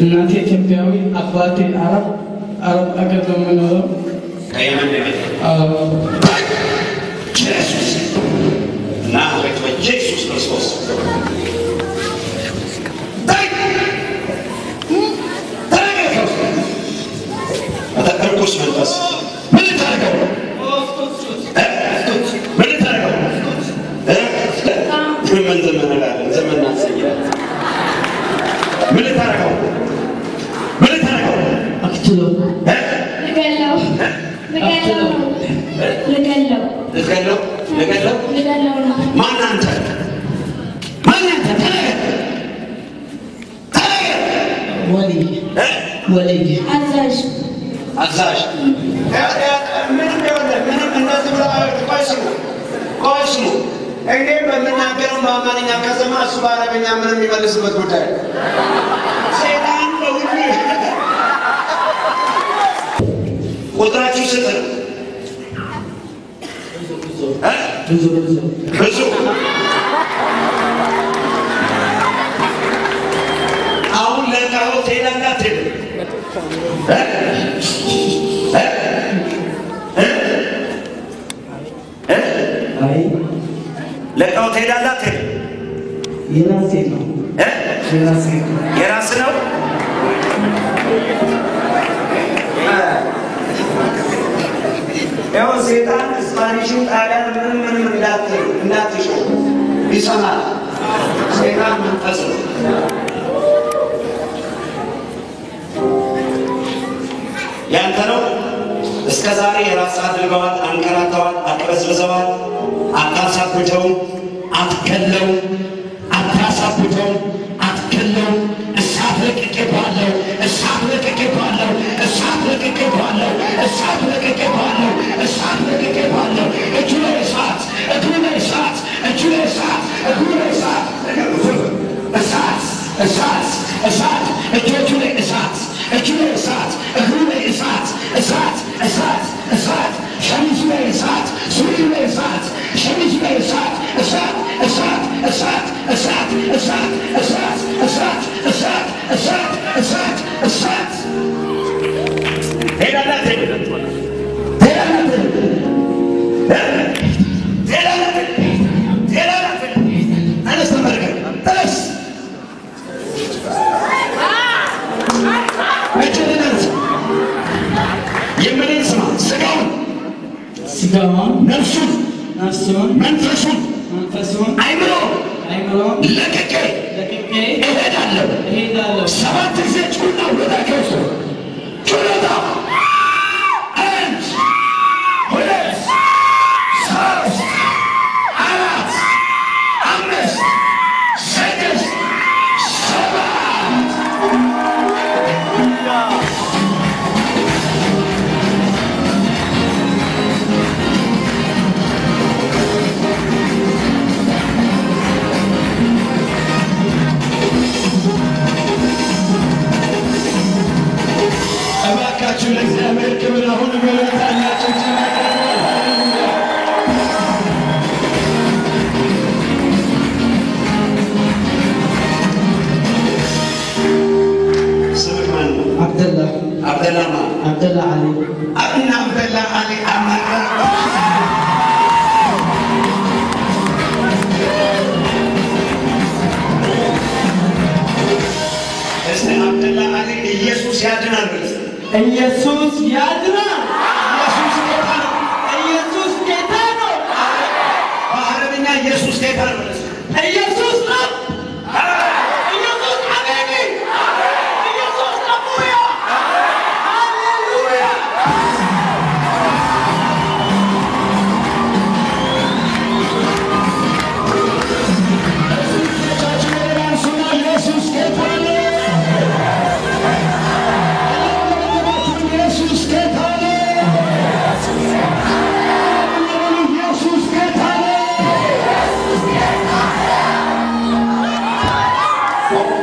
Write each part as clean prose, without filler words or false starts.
እናቴ ኢትዮጵያዊ፣ አባቴ አረብ። አረብ አገር ነው የምኖረው። ከየመን ነው የመጣው። አዎ። ኢየሱስ ናዝሬት በኢየሱስ ክርስቶስ ታይ! ተናገር ከውስጥ። አንተ እርኩስ መንፈስ ምን ልታደርገው ነው? እ? ምን ልታደርገው ነው? እ? ምን ዘመን እላለሁ? ዘመን አትሰኝም። ምን ልታደርገው? ምን ልታደርገው? አክትሎ። እ? ልገለው። ልገለው ነው። ልገለው። ልትገለው? ልገለው? ልገለው ነው። ማን አንተ? ማን አንተ? ተናገር! ተናገር! ወልይ። እ? ወልይ። አዛዥ። አዛዥ። ምንም ይኸውልህ፣ ምንም እንደዚህ ብሎ ቆይ ስሙ፣ ቆይ ስሙ። እኔ በምናገረው በአማርኛ ከሰማ እሱ በአረበኛ ምንም የሚመልስበት ጉዳይ ነው። ሰይጣን በሁሉ ቁጥራችሁ ስንት ነው? እ? ብዙ ብዙ። ብዙ። አሁን ለቀኸው ትሄዳለህ አትሄድም? እ? እ? እ? እ? አይ። ለቀኸው ትሄዳለህ አትሄድም? የራሴ ነው። እ? የራሴ ነው። የራስህ ነው? ያው ሴጣን ስፓኒሽን ጣሊያን ምንም ምንም እንዳትሉ እንዳትሾ ይሰማል። ሴጣን መንፈስ ነው። ያንተ ነው። እስከ ዛሬ የራስ አድርገዋል፣ አንከራተዋል፣ አቅበዝብዘዋል። አታሳብተውም፣ አትገለውም፣ አታሳብተውም፣ አትገለውም። እሳት ለቅቄብሃለሁ፣ እሳት ለቅቄብሃለሁ፣ እሳት ለቅቄብሃለሁ፣ እሳት ለቅቄብሃለሁ፣ እሳት ለቅቄብሃለሁ። እጁ ላይ እሳት፣ እግሩ ላይ እሳት፣ እጁ ላይ እሳት፣ እግሩ ላይ እሳት፣ እሳት፣ እሳት፣ እሳት፣ እጆቹ ላይ እሳት፣ እጁ ላይ እሳት፣ እግሩ ላይ እሳት፣ እሳት፣ እሳት፣ እሳት፣ ሸሚዙ ላይ እሳት፣ ሱሪው ላይ እሳት፣ ሸሚዙ ላይ እሳት፣ እሳት፣ እሳት፣ እሳት፣ እሳት፣ እሳት፣ እሳት፣ እሳት፣ እሳት፣ እሳት፣ እሳት፣ እሳት። ትሄዳለህ አትሄድም? ትሄዳለህ አትሄድም? እ? ትሄዳለህ አትሄድም? ትሄዳለህ አትሄድም? ተነስ፣ ተመልከት፣ ተነስ። እጅህን አንሳ። የምልህን ስማ። ስጋውን፣ ስጋውን፣ ነፍሱን፣ ነፍሱን፣ መንፈሱን፣ መንፈሱን፣ አይምሮ አይምሮን ለቅቄ ለቅቄ እሄዳለሁ። እሄዳለሁ። 7 ጊዜ ጩና ውጣ ከውስጡ። ጩና። 1፣ 2፣ 3፣ 4፣ 5፣ 6፣ 7። እባካችሁ ለእግዚአብሔር ክብር አሁን በለታላችሁ። ስምህ ማን ነው? አብደላ። አብደላ ማን? አብደላ አሊ። እና አብደላ አሊ አማራ። እስቲ አብደላ አሊ ኢየሱስ ያድናል በል። ኢየሱስ ያድናል። ኢየሱስ ጌታ ነው። ኢየሱስ ጌታ ነው። በአረብኛ ኢየሱስ ጌታ ነው በል። ኢየሱስ ነው። ኢየሱስ አሜን። ኢየሱስ አቡያ። ሃሌሉያ። ኢየሱስ ጌታ ነው። ኢየሱስ ጌታ ነው። ኢየሱስ ጌታ ነው።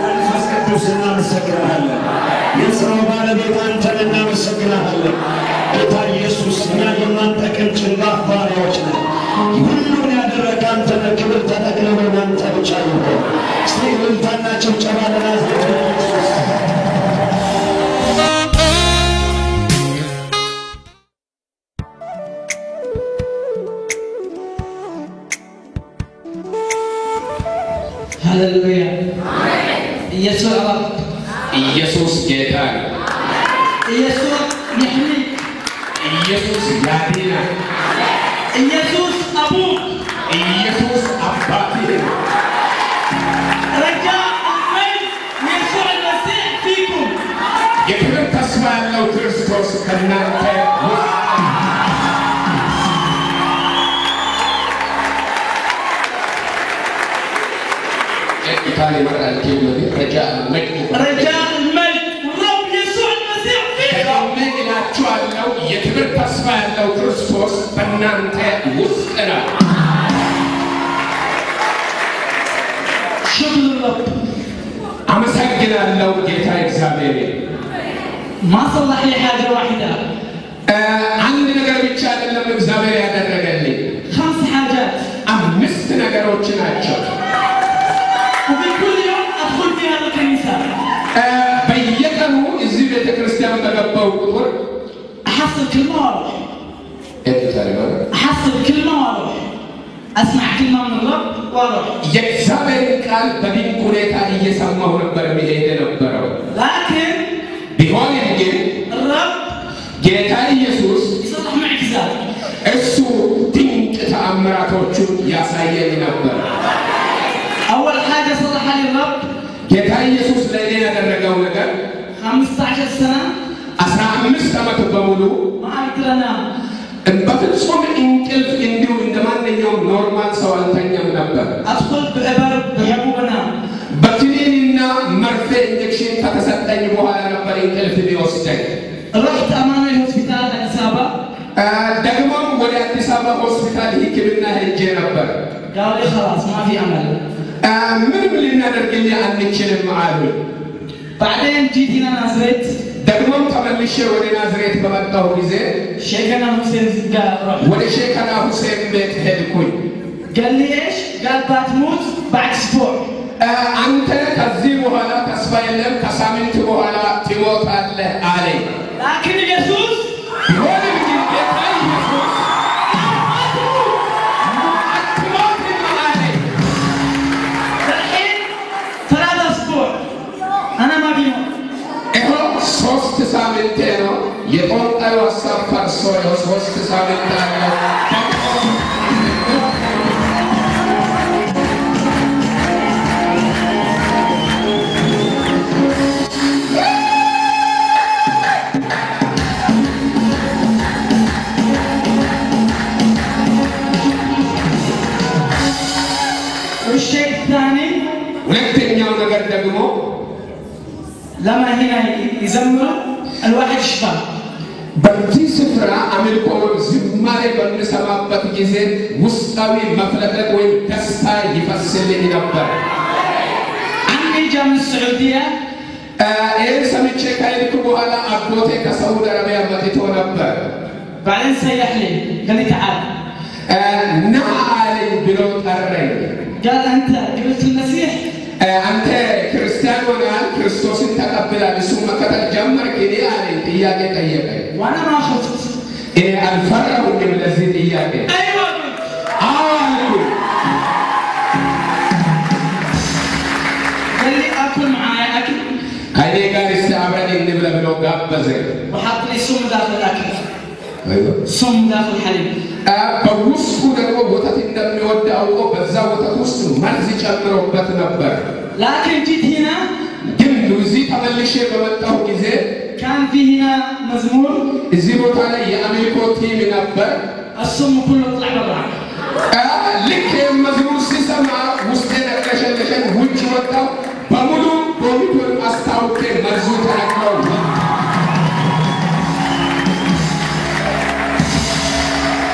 መንፈስ ቅዱስ እናመሰግንሃለን። የሥራው ባለቤት አንተን እናመሰግንሃለን። ጌታ ኢየሱስ፣ እኛ የማንጠቅም ጭንጋፍ ባሪያዎች ነን። ሁሉን ያደረገ አንተ ነህ። ክብር ተጠቅልሎ ለአንተ ብቻ ይሁን። እስቲ እልልታና ጭብጨባ ለናዝሬቱ ኢየሱስ። ኢየሱስ ጌታ ነው። يسوع يحميك። ኢየሱስ ያድናል። ኢየሱስ أبوك። ኢየሱስ አባትህ ነው። رجاء المجد يسوع المسيح فيكم። የክብር ተስፋ ያለው ክርስቶስ ከእናንተ ውስጥ ነው። رجاء المجد رجاء المجد والرب يسوع المسيح فيكم። ደግሜ እላችኋለሁ የክብር ተስፋ ያለው ክርስቶስ በእናንተ ውስጥ ነው። شكر للرب። አመሰግናለሁ ጌታ እግዚአብሔር። ما صلح لي حاجة واحدة። አንድ ነገር ብቻ አይደለም እግዚአብሔር ያደረገልኝ፣ خمس حاجات። አምስት ነገሮች ናቸው። وفي كل يوم أدخل في هذا الكنيسة በየቀኑ እዚህ ቤተ ክርስቲያን በገባው ቁጥር أحصل كلمة وأروح، أحصل كلمة وأروح، أسمع كلمة من الرب وأروح። የእግዚአብሔርን ቃል በድንቅ ሁኔታ እየሰማሁ ነበር የሚሄድ የነበረው። لكن ቢሆንም ግን الرب ጌታ ኢየሱስ يصلح معجزات። እሱ ድንቅ ተአምራቶቹን ያሳየኝ ነበር። أول حاجة صلحها لي الرب ጌታ ኢየሱስ ለእኔ ያደረገው ነገር 15 سنة 15 ዓመት በሙሉ ما أقدر أنام። በፍጹም እንቅልፍ እንዲሁ እንደ ማንኛውም normal ሰው አልተኛም ነበር። أدخل بإبر بحبوب أنام። በክኒንና መርፌ injection ከተሰጠኝ በኋላ ነበር እንቅልፍ ሊወስደኝ። رحت أمانويل hospital አዲስ አበባ። ደግሞም ወደ አዲስ አበባ ሆስፒታል ሕክምና ሄጄ ነበር። قالوا لي خلاص ما في أمل። ምንም ልናደርግልህ አንችልም አሉ። بعدين جيت هنا نازريت። ደግሞም ተመልሼ ወደ ናዝሬት በመጣሁ ጊዜ شيخنا حسين قال روح። ወደ ሼከና ሁሴን ቤት ሄድኩኝ። قال لي ايش؟ قال بتموت بعد اسبوع። አንተ ከዚህ በኋላ ተስፋ የለም፣ ከሳምንት በኋላ ትሞታለህ አለኝ። لكن ኢየሱስ ቢሆንም ግን ጌታ ኢየሱስ አትሞትም አለኝ። الحين 3 اسبوع انا ما في موت። ይኸው 3 ሳምንቴ ነው። የጦንጣዩ ሀሳብ ፈርሶ ይኸው 3 ሳምንት አለው። والشيء الثاني ሁለተኛው ነገር ደግሞ لما هنا يزمروا الواحد يشفى። በዚህ ስፍራ አምልኮ ዝማሬ በምሰማበት ጊዜ ውስጣዊ መፍለቅለቅ ወይም ደስታ ይፈስልኝ ነበር። عمي جاء من السعودية። ይህን ሰምቼ ከሄድኩ በኋላ አጎቴ ከሳዑዲ አረቢያ መጥቶ ነበር። بعدين صيح لي قال لي تعال። ና አለኝ ብሎ ጠረኝ። قال انت قبلت المسيح؟ አንተ ክርስቲያን ሆነሃል፣ ክርስቶስን ተቀብላል፣ እሱን መከተል ጀመርክ? እኔ አለኝ። ጥያቄ ጠየቀኝ። وانا ما خفت። እኔ አልፈራሁኝም ለዚህ ጥያቄ። ايوه قلت። አዎ አልኩኝ። قال لي اكل معايا اكل። ከእኔ ጋር እስቲ አብረን እንብላ ብሎ ጋበዘኝ። وحط لي سم داخل الاكل، سم داخل الحليب። በውስጡ ደግሞ ወተት እንደሚወድ አውቆ በዛ ወተት ውስጥ መርዝ ጨምሮበት ነበር። لكن جيت هنا ግን እዚህ ተመልሼ በመጣሁ ጊዜ كان في هنا مزمور። እዚህ ቦታ ላይ የአምልኮ team ነበር። السم كله طلع برا። ልክ መዝሙር ሲሰማ ውስጤ ነቅለሸለሸን፣ ውጭ ወጣሁ። በሙሉ vomit ኡን አስታውቄ መርዙ ተነቅሎ ወጣ።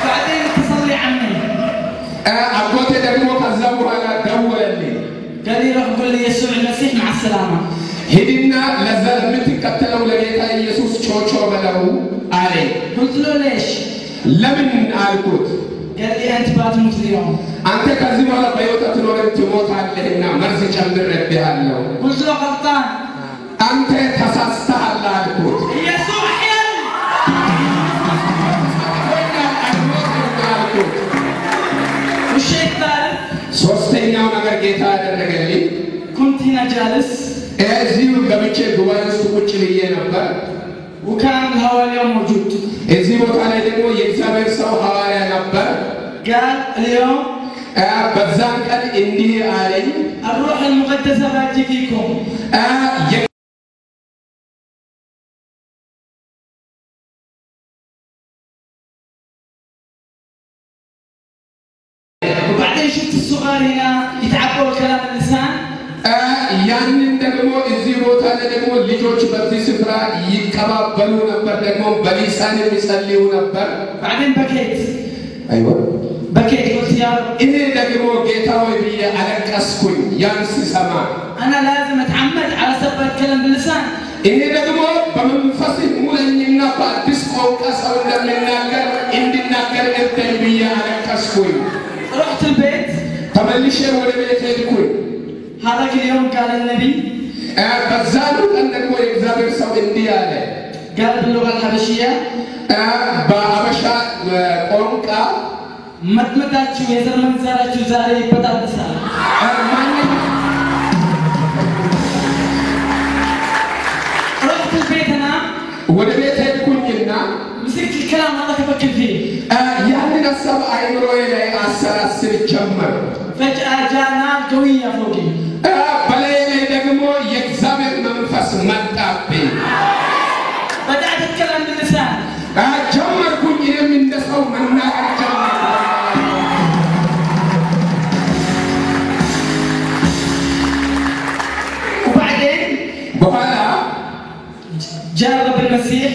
بعدين اتصل لي عمي። አጎቴ ደግሞ ከዛ በኋላ ደወለልኝ። قال لي روح قول لي يسوع المسيح مع السلامة። ሂድና ለዛ ለምትከተለው ለጌታ ኢየሱስ ቾቾ በለው አለኝ። قلت له ليش؟ ለምን አልኩት። قال لي انت بتموت اليوم። አንተ ከዚህ በኋላ በሕይወት አትኖርም ትሞታለህና መርዝ ጨምሬብሃለሁ። قلت له غلطان። አንተ ተሳስተሃል አልኩት። يسوع حياني። አልሞትም አልኩት። والشيء الثالث ሶስተኛው ነገር ጌታ ያደረገልኝ كنت هنا جالس። እዚሁ ገብቼ ጉባኤ ውስጥ ቁጭ ብዬ ነበር። وكان الحواري موجود። እዚህ ቦታ ላይ ደግሞ የእግዚአብሔር ሰው ሐዋርያ ነበር። قال اليوم በዛን ቀን እንዲህ አለኝ፣ الروح المقدسة باجي فيكم። وبعدين شفت الصغار هنا يتعبوا كلام اللسان። ያንን ደግሞ እዚህ ቦታ ላይ ደግሞ ልጆች በዚህ ስፍራ ይቀባበሉ ነበር፣ ደግሞ በሊሳን የሚጸልዩ ነበር። بعدين بكيت። አይወ بكيت، قلت يا رب እኔ ደግሞ ጌታ ሆይ ብዬ አለቀስኩኝ ያን ስሰማ። انا لازم اتعمد على سبب اتكلم باللسان። እኔ ደግሞ በመንፈስህ ሙለኝና በአዲስ ቋንቋ ሰው እንደሚናገር እንድናገር እርዳኝ ብዬ አለቀስኩኝ። رحت البيت። ተመልሼ ወደ ቤት ሄድኩኝ። هذاك اليوم قال النبي በዛኑ ቀን ደግሞ የእግዚአብሔር ሰው እንዲህ አለ፣ قال باللغة الحبشية በአበሻ ቋንቋ መጥመጣችሁ የዘር መንዘራችሁ ዛሬ ይበጣጠሳል። ማንም رحت البيت انا ወደ ቤት ሄድኩኝና مسكت الكلام هذا افكر فيه። ያንን ሀሳብ አይምሮዬ ላይ አሰላስል ጀመር። فجأة جاء نار قوية فوقي። በላዬ ላይ ደግሞ የእግዚአብሔር መንፈስ መጣብኝ። بدأت اتكلم باللسان። ጀመርኩኝ፣ እኔም እንደ ሰው መናገር ጀመርኩ። وبعدين በኋላ جاء الرب المسيح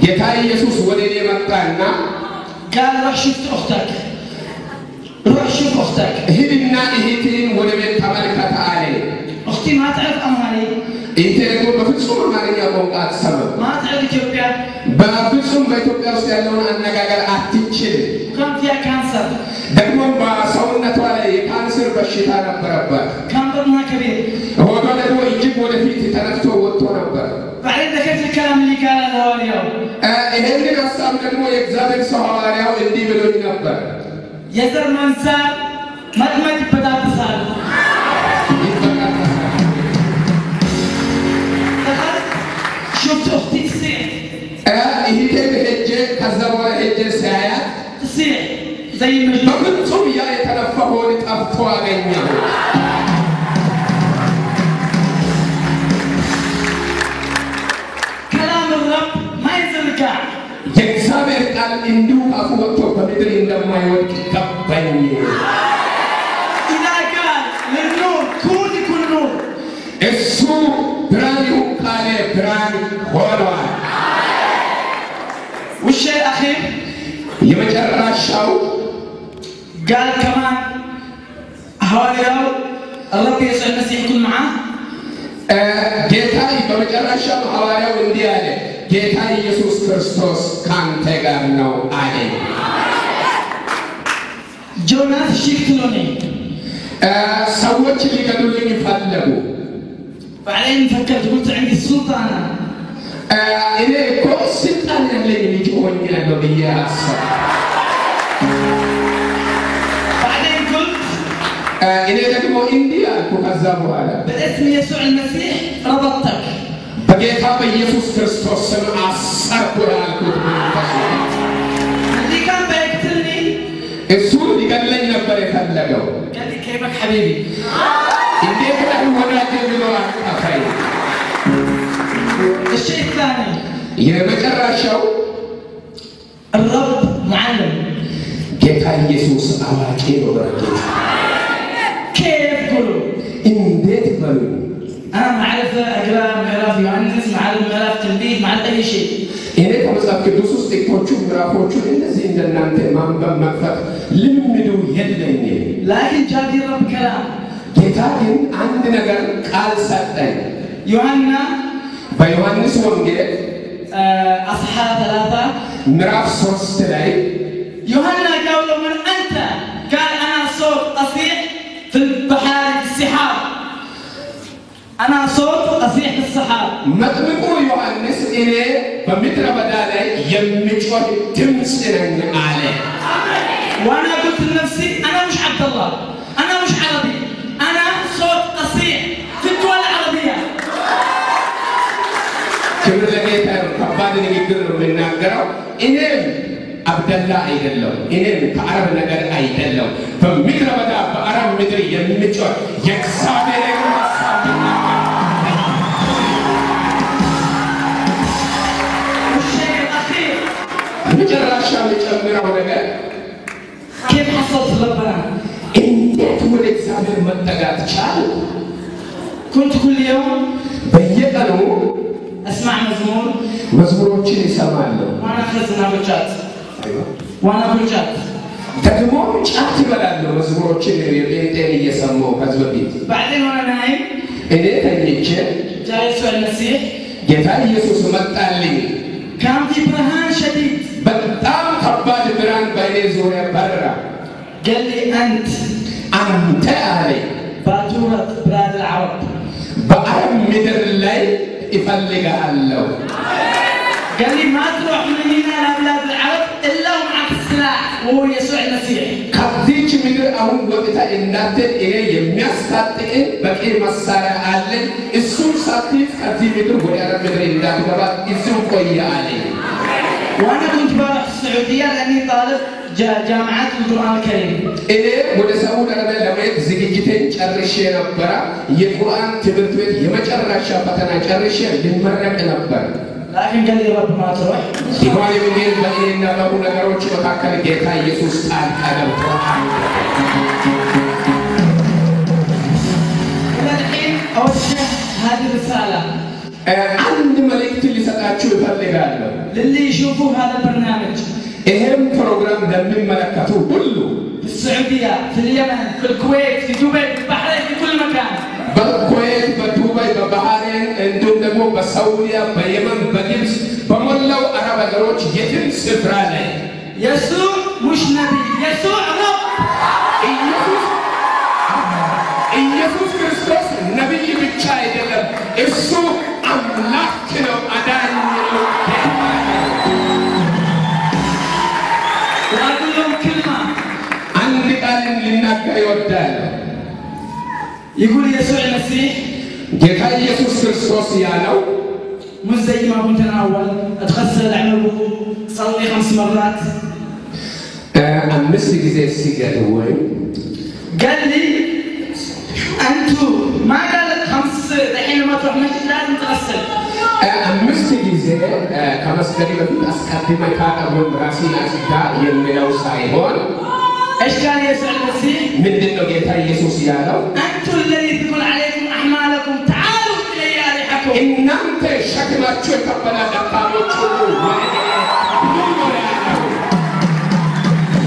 ጌታ ኢየሱስ ወደ እኔ መጣና قال روح شفت اختك، روح شوف اختك። ሂድና እህትህን ወደ ቤት ተመልከት አለኝ። اختي ما تعرف امهري። እህቴ ደግሞ በፍጹም አማርኛ ቋንቋ አትሰማም። ما تعرف ኢትዮጵያ። በፍጹም በኢትዮጵያ ውስጥ ያለውን አነጋገር አትችልም። وكان فيها كانسر። ደግሞ በሰውነቷ ላይ የካንሰር በሽታ ነበረባት። كان بطنها كبير። ሆዷ ደግሞ እጅግ ወደፊት ተነፍቶ ወጥቶ ነበር። بعدين ذكرت الكلام اللي قاله الحواريو። ይሄንን ሀሳብ ደግሞ የእግዚአብሔር ሰው ሐዋርያው እንዲህ ብሎኝ ነበር። የዘር መንዛር መጥመድ ይበጣጥሳል። ይበጣጠሳል። دخلت شفت اختي تصيح። እህቴን ሄጄ ከዛ በኋላ ሄጄ ሳያት تصيح زي المجنون። በፍጹም ያ የተነፋ ሆድ ጠፍቶ አገኘሁት። كلام الرب ما ينزل القاع። የእግዚአብሔር ቃል እንዲሁ ካፉ ወጥቶ በምድር እንደማይወድቅ ገባኝ። اذا قال للنور كون يكون نور። እሱ ብርሃን ይሁን ካለ ብርሃን ሆኗል። والشيء الاخير የመጨረሻው قال كمان حوالي الرب يسوع المسيح يكون معاه። ጌታ በመጨረሻው ሐዋርያው እንዲህ አለ፣ ጌታ ኢየሱስ ክርስቶስ ካንተ ጋር ነው አለ። جو ناس يقتلوني። ሰዎች ሊገድሉኝ ፈለጉ። بعدين فكرت، قلت عندي السلطة أنا። እኔ እኮ ስልጣን ያለኝ ልጅ ሆኛለሁ ብዬ አሰብኩ። بعدين قلت እኔ ደግሞ እንዲህ አልኩ። ከዛ በኋላ باسم يسوع المسيح ربطتك። በጌታ በኢየሱስ ክርስቶስ ስም አሰርኩ ያልኩት መንፈሱ اللي كان بيقتلني እሱ ሊገድለኝ ነበር የፈለገው። قال لي كيفك حبيبي؟ እንዴት ነህ ወዳጄ ብሎ አቀፈኝ። الشيء الثاني የመጨረሻው الرب معلم። ጌታ ኢየሱስ አዋቂ ነው። በጌታ كيف قولوا؟ እንዴት በሉ። انا ما اعرف اقرا ምዕራፍ ዮሐንስ، ما اعرف ምዕራፍ ትንቢት، ما اعرف اي شيء። እኔ ከመጽሐፍ ቅዱስ ውስጥ ጥቅሶቹ ምዕራፎቹን እንደዚህ እንደናንተ ማንበብ መክፈት ልምዱ የለኝም። لكن جاب لي الرب كلام። ጌታ ግን አንድ ነገር ቃል ሰጠኝ። يوحنا በዮሐንስ ወንጌል اصحاح 3 ምዕራፍ 3 ላይ يوحنا قال له من انت؟ قال انا صوت اصيح في البحار في السحاب، انا صوت اصيح في السحاب. መጥምቁ ዮሐንስ እኔ በምድረ በዳ ላይ የሚጮህ ድምፅ ነኝ አለ። وانا قلت لنفسي انا مش عبد الله، انا مش عربي، انا صوت اصيح في الدول العربيه. ከባድ ንግግር ነው የምናገረው። እኔም አብደላ አይደለም፣ እኔም ከአረብ ነገር አይደለም። በምድረ በዳ በአረብ ምድር የሚጮህ የእግዚአብሔር ሐሳብ ይናገር። والشيء الأخير መጨረሻ የምጨምረው ነገር كيف حصلت ربنا؟ እንዴት ወደ እግዚአብሔር መጠጋት ቻልኩ? كنت كل يوم በየቀኑ أسمع مزمور መዝሙሮችን ይሰማለሁ። وأنا أخزن أكل شات وأنا أكل شات ደግሞ ጫት ይበላለሁ። መዝሙሮችን የጴንጤን እየሰማሁ ከዚህ በፊት بعدين وأنا نايم እኔ ተኝቼ جاء يسوع المسيح ጌታ ኢየሱስ መጣልኝ። كان في برهان شديد በጣም ከባድ ብርሃን በእኔ ዙሪያ በራ። قال لي أنت አንተ አለኝ باتورة بلاد العرب በአረብ ምድር ላይ እፈልግሃለሁ። قال لي ما تروح من هنا لبلاد العرب إلا ومعك السلاح وهو يسوع المسيح ከዚች ምድር አሁን ወጥተህ እንዳትሄድ እኔ የሚያስታጥቅ በቂ መሳሪያ አለኝ። እሱን ሳትይዝ ከዚህ ምድር ወደ አረብ ምድር እንዳትገባ እዚሁ ቆይ አለኝ። وأنا كنت بروح السعودية لأني طالب جامعة القرآن الكريم እኔ ወደ ሳዑዲ አረቢያ ለመሄድ ዝግጅቴን ጨርሼ ነበረ። የቁርአን ትምህርት ቤት የመጨረሻ ፈተና ጨርሼ ልመረቅ ነበር። لكن قال لي رب ما تروح ቢሆንም ግን በእኔና በሩ ነገሮች መካከል ጌታ ኢየሱስ ጣልቃ ገብቶ إلى الحين أوجه هذه الرسالة አንድ መልእክት ሊሰጣችሁ እፈልጋለሁ። للي يشوفوا هذا البرنامج ይህም ፕሮግራም ለሚመለከቱ ሁሉ في السعودية في اليمن في الكويت في دبي في البحرين في كل مكان በኩዌት፣ በዱባይ፣ በባህሬን እንዲሁም ደግሞ በሳዑዲያ፣ በየመን፣ በግብፅ፣ በሞላው አረብ ሀገሮች የትም ስፍራ ላይ يسوع مش نبي يسوع رب ኢየሱስ ኢየሱስ ክርስቶስ ነቢይ ብቻ አይደለም፣ እሱ አምላክ ነው፣ አዳኝ ነው፣ ጌታ ነው። وأقول لهم كلمة አንድ ቃልን ሊናገር ይወዳል። يقول يسوع المسيح ጌታ ኢየሱስ ክርስቶስ ያለው مش زي ما كنت أنا أول أتغسل أعمل وضوء أصلي 5 مرات 5 ጊዜ ስገድ ወይም قال لي أنتوا ما قال 5 الحين لما تروح مسجد لازم تغسل 5 ጊዜ ከመስገድ በፊት አስቀድመህ ታጠብ ወይም ራስህን አጽዳ የሚለው ሳይሆን ايش قال يسوع المسيح؟ ምንድን ነው ጌታ ኢየሱስ ያለው? انتم الذي ثقل عليكم احمالكم تعالوا الي اريحكم እናንተ ሸክማችሁ የከበደ ደካሞች ሁሉ ወደ እኔ ኑ ነው ያለው።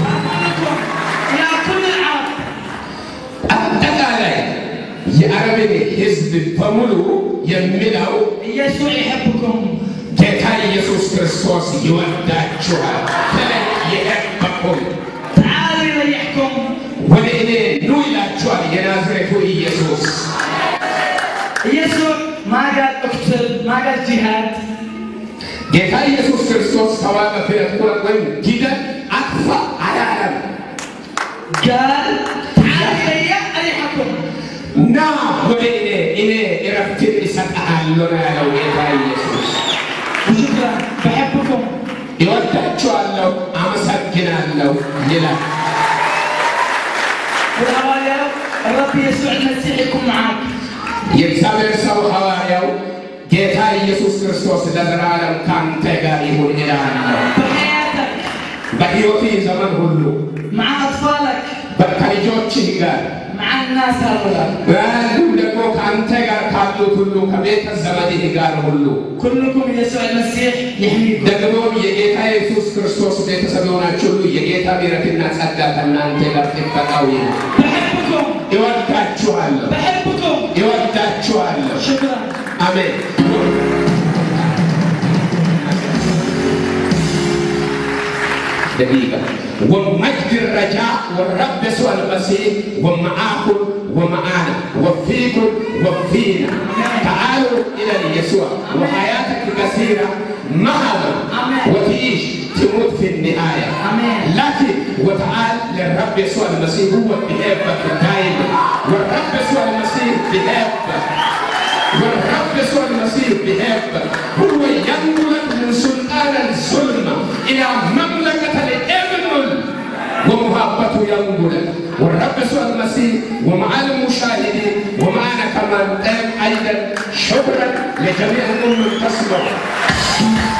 وأقول لكم الى كل العرب አጠቃላይ የአረብን ሕዝብ በሙሉ የሚለው يسوع يحبكم ጌታ ኢየሱስ ክርስቶስ ይወዳችኋል። ተለይ ይሕበኩም تعالوا يريحكم ወደ እኔ ኑ ይላችኋል የናዝሬቱ ኢየሱስ። يسوع ما قال اقتل ما قال جهاد ጌታ ኢየሱስ ክርስቶስ ተዋጋ፣ ፍረት፣ ቁረጥ ወይም ግደል፣ አጥፋ አላለም። قال تعالوا الي اريحكم ና ወደ እኔ እኔ እረፍትን እሰጥሃለሁ ነው ያለው ጌታ ኢየሱስ። وشكرا بحبكم እወዳችኋለሁ፣ አመሰግናለሁ ይላል። والحواريات الرب يسوع المسيح يكون معاك የእግዚአብሔር ሰው ሐዋርያው ጌታ ኢየሱስ ክርስቶስ ለዘላለም ከአንተ ጋር ይሁን እልሃለሁ። بحياتك በሕይወትህ ዘመን ሁሉ مع اطفالك ከልጆችህ ጋር مع الناس هؤلاء እንዲሁም ደግሞ ከአንተ ጋር ካሉት ሁሉ ከቤተ ዘመድህ ጋር ሁሉ كلكم يسوع المسيح يحميكم ደግሞ የጌታ ኢየሱስ ክርስቶስ ቤተሰብ የሆናችሁ ሁሉ የጌታ ምሕረትና ጸጋ ከእናንተ ጋር ጥበቃው ይሁን። بحبكم እወዳችኋለሁ፣ بحبكم እወዳችኋለሁ። شكرا አሜን። دقيقة ومجد الرجاء والرب يسوع المسيح ومعاكم ومعانا وفيكم وفينا. تعالوا إلى يسوع وحياتك قصيرة مهما وتعيش تموت في النهاية. آمين. لكن وتعال للرب يسوع المسيح، هو بيحبك دايما، والرب يسوع المسيح بيحبك، والرب يسوع المسيح بيحبك، هو ينقلك من الممثل ومع المشاهدين ومعنا كمان أيضا. شكرا لجميع من تصلوا.